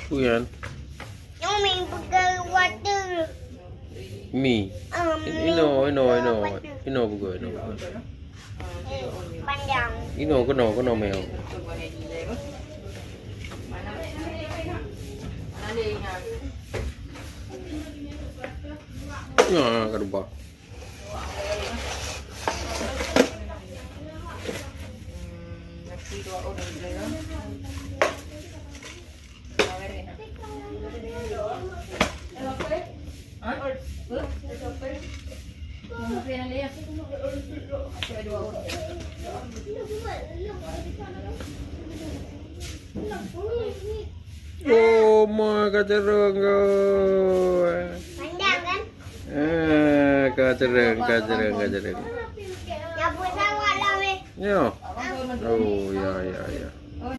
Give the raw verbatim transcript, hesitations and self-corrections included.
Peue nyan? Umi peugah water. Mi. Ah, mi. Ino, ino, ino. Water. Ino peugah, ino peugah. Eh, panjang. Ino keunoe, keunoe mèo. Ya, ka lupa. Oh, ma ka cerong kau. Panjang kan? Eh, ka cerong, ka cerong, ka cerong. Nyapu sawah lah weh. Ya. Oh, ya, ya, ya.